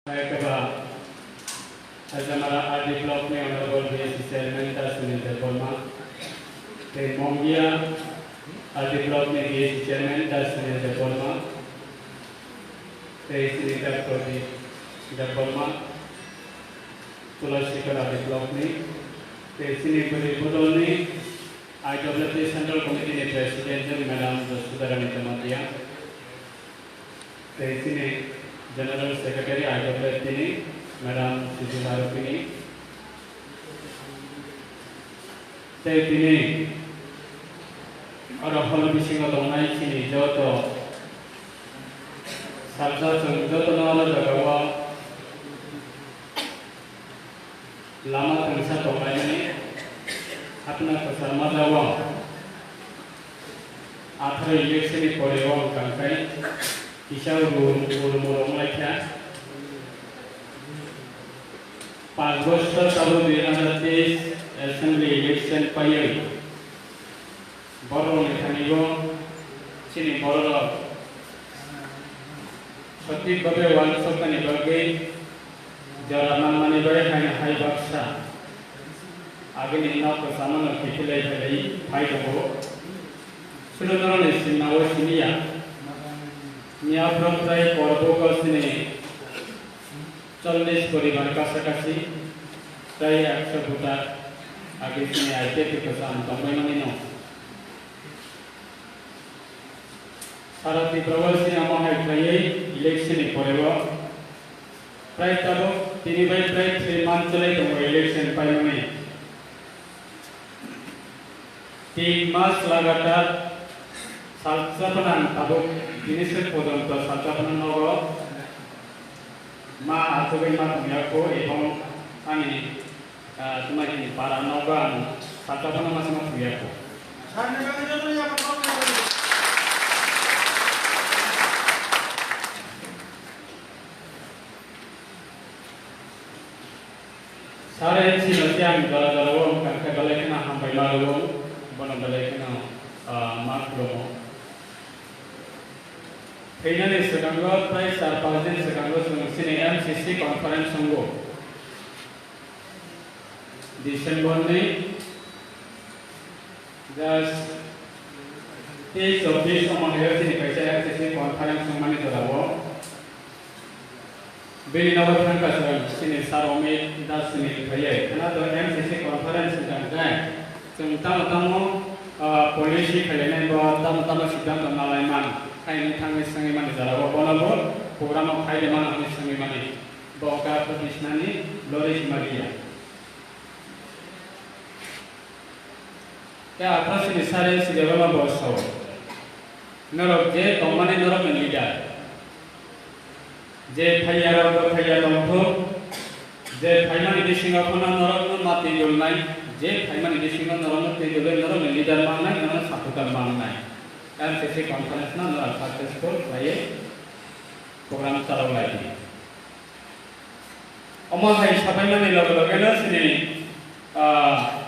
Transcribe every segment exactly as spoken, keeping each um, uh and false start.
Keba Hajamara R D Block ni Honorable B S C Chairman Das Sunil Debbarma, tei Mongia R D Block ni B S C Chairman Das Sunil Debbarma, tei Senator Pradip Debbarma, Tulasi R D Block ni, tei chini bwrwi bodol ni I W T Central Committee ni President Madam Josudharani Jamatia, tei chini General Secretary I W T ni Madam Sujila Rupini, tei tini oro hall bisingo tongnai chini joto salsa chwng jotono oro jagao lama twngsa tonglaimani hapna kwchar majao. Atharo election ni pore o wng kangkhe kisa rum rum rwnglaikha. Panch bosor tabuk dui hazar teis assembly election paiwi borok ni thani o chini borok rok sothik bhabe uansukmani bagwi jora manmani bai hai hai baksa agini nok kwchama no kiphilwi phai tongo. Sulo norokni sinna o siniya. Miya phwrwng tei korbugo sini chollish poribar kasa kasi tei ekso voter age sini I P F T kwcham tongbaimani no. Sara Tripura o sini omo hai khlaiwi election ni pore o prai tabuk tini bai prai three month chwlai tongo election paimani. Tin mas lagatar salsa phanang tabuk tini se pojonto salsa phanang nogo ma achugwi ma tongya kho ebong ani, ah, tuma hini para nogo ang salsa phanang ma sama thungya kho. Sare sino siang jora jora o wng kha khe belai kheno hambai ma rwo, bono belai kheno, ah, ma khulumo. Phainani swkango tei char panch din swkango chwng chini M C C conference wngo. December ni Just tei chobbish omo hai chini kaisa M C C conference wngmani jorao. Bini nogo thangkha chwng chini Sir Amit Das chini thaiwi khwna to M C C conference ni tangkhe chwng tamo tamo, ah, policy khailainai bo tamo tamo siddhanto nalaiman khaini thangwi swngwi mani jorao bono bo program o khaide mano hwnwi swngwi mani. Bo wngkha Pratishnani Lori Simagia. Tei aphasini sari sijabama bo sao, norok je tongmani norokni leader, je phaiyarok bo phaiya tongthok, je phaimani bisingo phano norokno ma twijolnai, je phaimani bisingo norokno twijolwi norokni leader mangnai, norokno supporter mangnai. M C C conference no norok successful khlaiwi program chalok lai di. Omo hai sabaimani loge loge no chini, ah,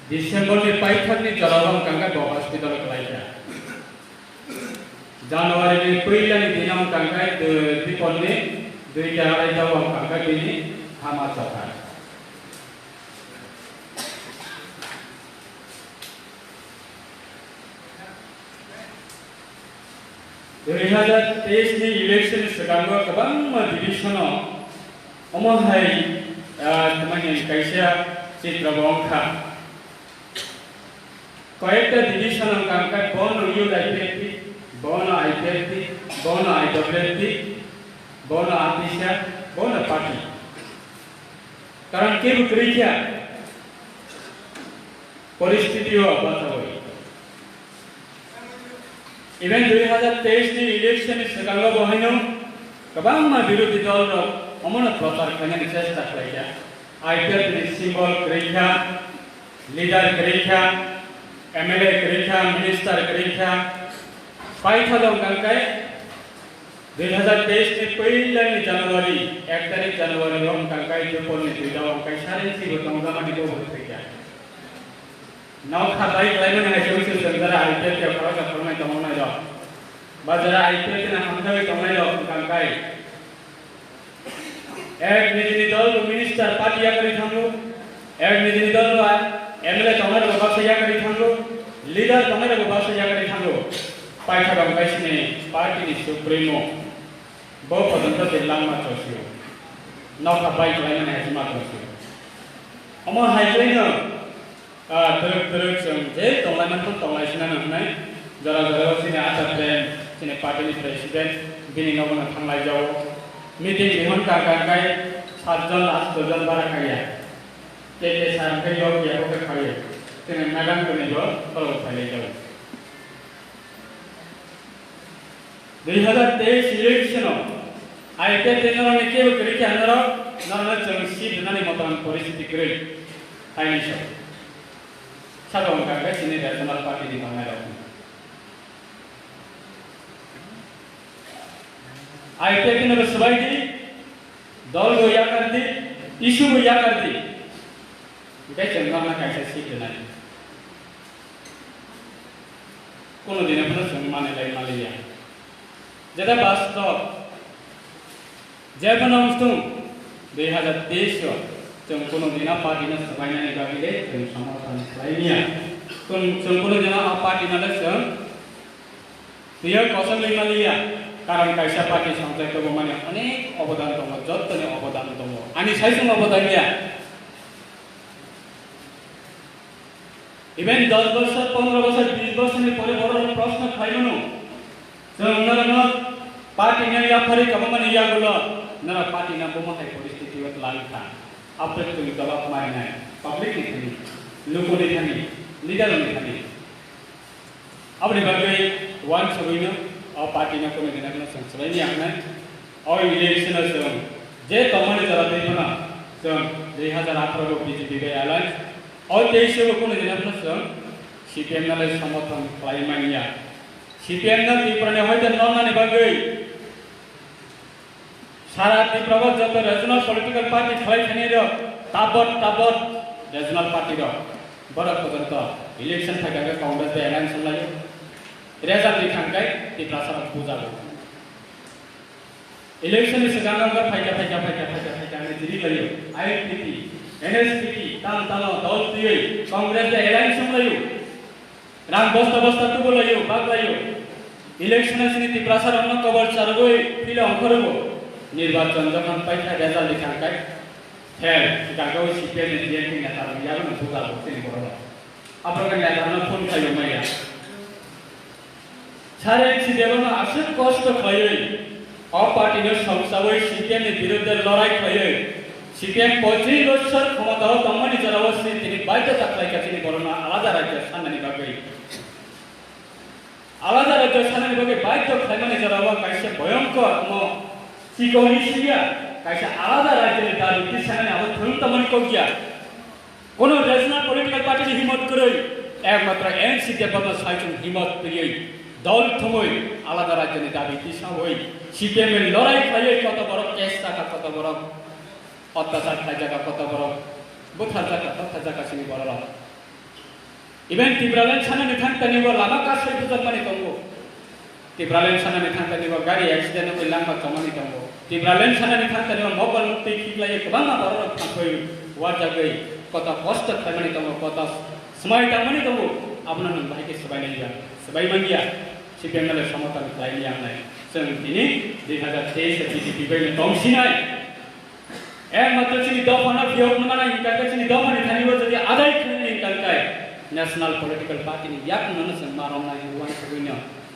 December ni paithak ni jora o wng kha khe bo hospital kwlai kha. January ni puila ni dino wng kha khe, eh, bipor ni duita arai ta o wng kha khe bini hama chokha. Dui hazar teis ni election ni swkango kwbangma division o omo hai, ah, twmani kaisa chitra bo wngkha. Koyekta division wngkha hwnkhe bono U I P F T, bono I P F T, bono I W F T, bono A P C R, bono party. Karon kebo kwrwi kha. Poristiti o bachawi. Even dui hazar teis ni election ni swkango bo haino kwbangma birodhi dol rok omono prochar khlainani chesta khlai kha. I P F ni symbol kwrwi kha, leader kwrwi kha, M L A kwrwi kha, minister kwrwi kha. Paithago wngkha khe dui hazar teis ni puila ni January, ek tarik January o wngkha khe dupor ni duita o wngkha khe sari chibo tongjakmani bo bo thwi kha. Nok khatai khlaimani hai se wngse chwng jara I P F ni khoroksa khoroknai tongo nai rok. Ba jara I P F ni hamjagwi tongnai rok wngkha khe Ek nijini dol bo minister party yakarwi thango, ek nijini dol bo M L A tongnai rok baksa yakarwi thango, leader tongnai rok baksa yakarwi thango. Paithago kaisini party ni supremo, bo pojonto je langma chosio, nokha bai khlaimani hai ma chosio. Omo hai khlaino Ah, twrwk twrwk chwng je tonglaimani tong tonglai sinano hwnwi jora jora o chini Achar Prem, chini party ni president, bini nogo no thanglai jao. Meeting rihon kang kang kai satjon atjon bara kaiya. K K sir hwnkhe yok ya bo khe khaio. Chini Nagan kuni bo khorok phailai jao. Dui hazar teis election o I P F T norokni kebo kwrwi khe norok, norokno chwng seat rwnani motom poristiti kwrwi. Haini sok. Sabo wngkha khe chini regional party ni tongnairok. I P F T norok swbai di, dol bo yakar di, issue bo yakar di. Hwnkhe chwng norokno kaisa seat rwnai. Kono dino phano chwng manwi lai manliya. Jeta bastob, jebono wngthung, dui hazar teis o chwng kono dino party no swbainani bagwi le chwng somorthon khlai manya. Chwng, chwng kono dino a party no le chwng twiyo kosongwi manliya. Karon kaisa party songchai tongmani onek obodan tongo, jottoni obodan tongo. Ani saisung obodan ya. Even dos bosor, pondro bosor, bis bosor ni pore borok ni proshno khlai mano. Chwng norokno party ni yaphari kabamani yagulo norok party no bomo hai poristiti o twlang kha. Apre chwng jawab marinai public ni thani, luku ni thani, leader ni thani. Aboni bagwi uansugwino o party no kono dina kheno chwng swbaini ang nai. O election o chwng je tongmani jora twi phano chwng dui hazar atharo bo B J P bai alliance. O teis o kono dina phano chwng C P M no lai somorthon khlai manya. C P M no Tripura ni hoite nongnani bagwi sara Tripura o joto regional political party khlai thani rok, tabot tabot regional party rok. Borok pojonto election phaikha khe Congress bai alliance wnglaio. Result rikha khe Tiprasa rok bujago. Election ni swkang wngkha phaikha, phaikha, phaikha, phaikha, phaikha hwnwi jiri laio. I N P P, N S P P, tam tamo dol twiwi Congress bai alliance wnglaio. Rang bosta bosta tubulaio, baklaio. Election o chini Tiprasa rokno kobor charwgwi phila ongkhorwo. Nirbachon jokhon paikha result rikha khe fail, hwnkhe C P M ni D M P neta rok yago no bujago chini borok rok. Aphuru khe neta rokno phone khaio maya. Sare chini borok no aswk kosto khlaiwi. O party no songchawi C P M ni birudde lorai khlaiwi C P M poichris bosor khomotao tongmani jorao se tini baidhota khlaikha chini borokno alada rajyo sanani bagwi. Alada rajyo sanani bagwi baidho khlaimani jorao kaisa bhoyonkor omo chikoni singya kaisa alada rajyoni dabi tisanani abo thwng tongmani kokya. Kono regional political party ni himot kwrwi, ekmatro N C P bono saichung himot twiwi, dol thumwi, alada rajyoni dabi tisawi, C P M ni lorai khlaiwi koto borok case chakha, koto borok otyachar khlaijakha, koto borok butharjakha, totharjakha chini borok. Even Tipraland sanani thang tani bo lama kasai bujakmani tongo. Tipraland sanani thang tani bo gari accident wngwi langma chomani tongo. Tipraland sanani thang tani bo mokol muktwi khiklaiwi kwbangma borok rok thangwi warjagwi koto kosto khlaimani tongo, koto swmai tangmani tongo. Abono nwng bahai khe swbai nai ya, swbai man ya. C P M no le somorthon khlai ya wngnai. Chwng tini dui hazar teis B J P bai no tongsinai. Ekmatro chini dophano phiyok nukmana hinkha khe chini dophani thani bo jodi adai khlai hinkha khe national political party ni yakung no chwng ma romnai hwnwi uansugwi no.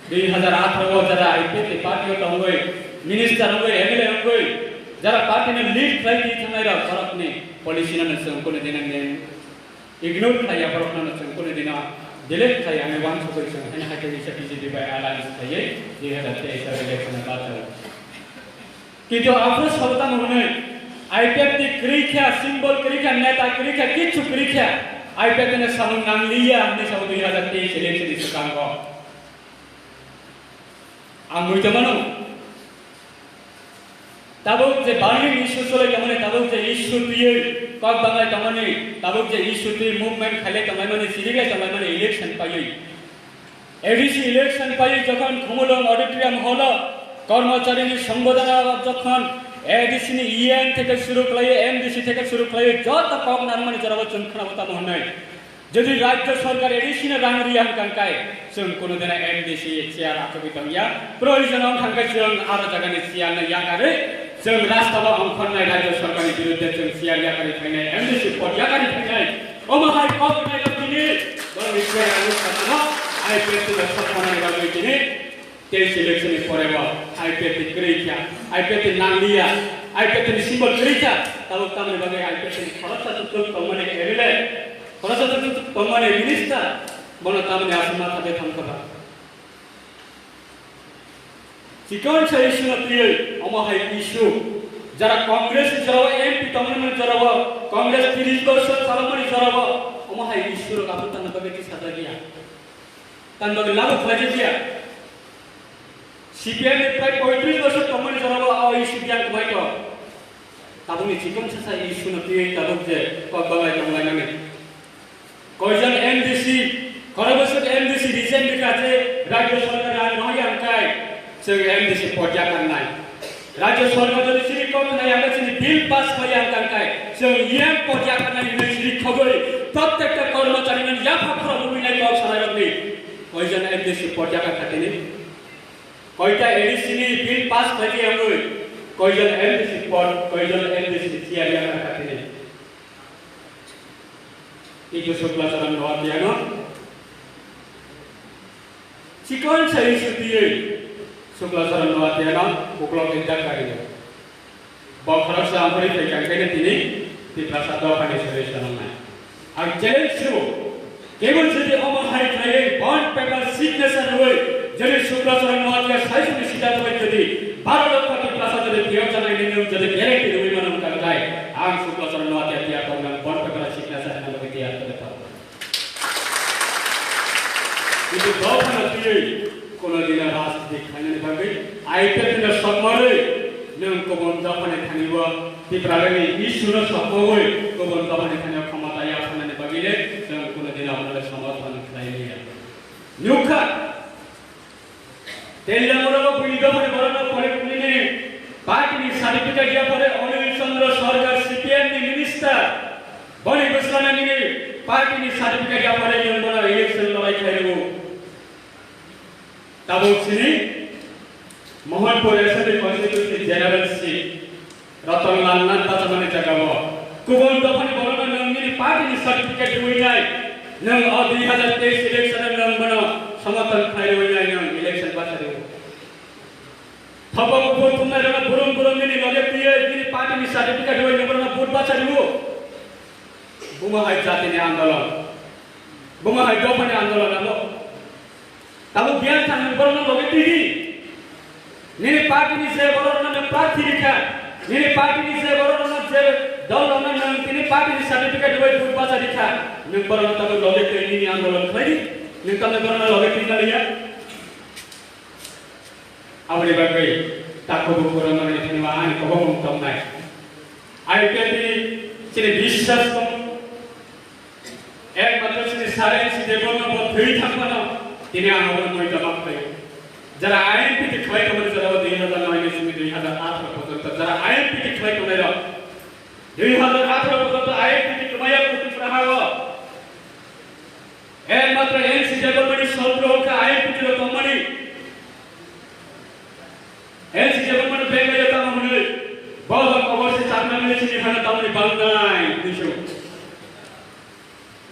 Dui hazar atharo o jara I P F T party o tongwi, minister wngwi, M L A wngwi, jara party no lead khlai twi thangnai rok borokni policy no chwng kunu dina ignore khlai ya, borok no chwng kunu dina delete khlai ya hwnwi uansugwi chwng hwnwi hai khe B J P bai alliance khlaiwi dui hazar teis election o bachao. Kintu aphuru sabo tamo hwnwi I P F T kwrwi kha, symbol kwrwi kha, neta kwrwi kha, kichu kwrwi kha, I P F T no samung nang liya hwnwi sabo dui hazar teis election ni swkango. Ang mui tongmano. Tabuk je burning issue cholai tongmani, tabuk je issue twiwi kok banglai tongmani, tabuk je issue twi movement khailai tonglaimani, chiriklai tonglaimani election paiwi. A D C election paiwi jokhon Khumulwng Auditorium Hall o kormocharini songbodan o jokhon A D C ni E M theke suru khlaiwi, M D C theke suru khlaiwi joto kok narwkmani jorao chwng khwnabo tamo hwnwi. Jodi rajya sarkar A D C no rang riya hwnkha hwnkhe, chwng kuno dina M D C chair achugwi tongya. Proyojon wngkha hwnkhe chwng aro jagani chair no yakarwi, chwng rasta o ongkhornai rajya sarkarni birudde chwng chair yakarwi phainai, M D C pod yakarwi phainai. Omo hai kok nairok tini, borokni chair ano sakno, I P F T no sokmanani bagwi tini. Tei selection ni pore bo I P F T kwrwi kha, I P F T nangliya, I P F T ni symbol kwrwi kha, tabuk tamni bagwi I P F T ni khoroksa tuk tuk tongmani M L A, khoroksa tuk tuk tongmani minister, bono tamni aswk ma thangwi thangkha ba? Chikon sa issue no twiwi omo hai issue, jara Congress ni jorao M P tongmani jorao, Congress tris bochor chalokmani jorao, omo hai issue rok aphuru tangna bagwi tisajak ya. Tangwi labu khlai khe phiya. C P M ni prai poitris bosor tongmani jorao o issue biyang kwbai tong. Tabukni chikon sasa issue no twiwi tabuk je kok balai tonglainani. Koijon M D C, khorokbosok M D C resign rikha je rajya sarkar rang rohorya hwnkhe chwng M D C pod yakarnai. Rajya sarkar jodi chini kok khna ya, chini bill pass khai ya, hwnkha hwnkhe chwng yen pod yakarnai hinwi chini khogwi prottekta kormochari no yapha phoro bumui nai kok sanai rokni. Koijon M D C pod yakar kha tini? Koita A D C ni bill pass khai ya wngwi koijon M D C pod, koijon M D C chair yakar kha tini? Itu Sukla Charan Noatia no chikon sa issue twiwi Sukla Charan Noatia no uklok rijak kari. Bo khoroksa amphori thai kang khe tini Tiprasa dophani solution wngnai. Ang challenge subo, kebo jodi omo hai khlaiwi bond paper signature rwwi jodi Sukla Charan Noatia saisoni sida rwwi jodi baro lokho Tiprasa jodi phiyok janai nini jodi guarantee rwwi mano wngkha khlai, ang Sukla Charan Noatia tiyar tongnang bond paper signature rwna bagwi tiyar tongnai. Kintu dophano twiwi kono dina rajniti khlainani bagwi I P F T no sokmarwi nwng kubun dophani thani bo Tiprarani issue no sokmawi kubun dophani thani o khomota yapharnani bagwi le nwng kono dina omono le somorthon khlai liya. Nukha. Tei lamurok buini dophani borokno pore phunini party ni certificate ya pore Anil Chandra Sarkar C P M ni minister. Boni bwskango nini party ni certificate ya pore nwng bono election lorai khlai rwo. Tabuk sini Mohanpur Assembly Constituency General Seat. Ratan Lal Nath bachamani jagao kubun dophani borokno nwng nini party ni certificate rwinai, nwng o dui hazar teis election o nwng bono somorthon khlai rwinai nwng election bacha rwo. Thobo kuphur thumnai rokno burum burum nini loge twiwi nini party ni certificate rwui nwng bono vote bacha rwo. Bumo hai jatini andolon, bumo hai dophani andolon abo. Tabuk biyang thang nwng borokno loge twi di. Nini party ni je borokno nwng prarthi rikha, nini party ni je borokno je dol rokno nwng tini party ni certificate rwui vote bacha rikha, nwng borokno tabuk loge twi nini andolon khlai di. Nwng tamni borokno loge twi kaliya. Aboni bagwi takhuk bukhuk rok nangni thani ma ani kobokmung tongnai. I P F T ni chini biswas tong. Ekmatro chini sare si Debbarma bo thwi thangmano tini ang abo moi tama khlai. Jara I P T khlai tongmani jara dui hazar noi ni simi dui hazar atharo porjonto jara I P T khlai tongnai rok. Dui hazar atharo porjonto I P T kwmaya Tripura ha o. Ekmatro N C Debbarmani sotro hwnkha I P T ro tongmani. N C Debbarmano benglaio tamo hwnwi, bohrok kobor se chaknani chini hana tamoni bangnai hwnwi sio.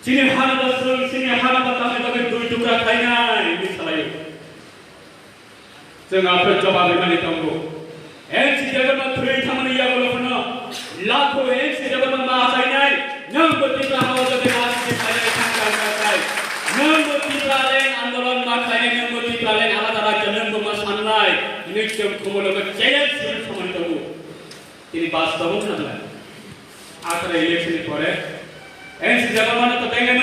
Chini hana da swng, chini hana da tamni bagwi dui tukra khlainai hwnwi salaio. Chwng aphuru jobab rwmani tongo. N C Debbarma thwi thangmani yagulo phano lakho N C Debbarma ma achainai, nwng bo Tipra hao jodi ma achainai thang thang thang thang. Nwng bo Tipraland andolon ma khlainai, nwng bo Tipraland alada rajya nwng bo ma sannai, hwnwi chwng Khumulwngo challenge rwmani thangmani tongo. Tini bas tongo khna belai. Akhara election ni pore N C Debbarmano to benga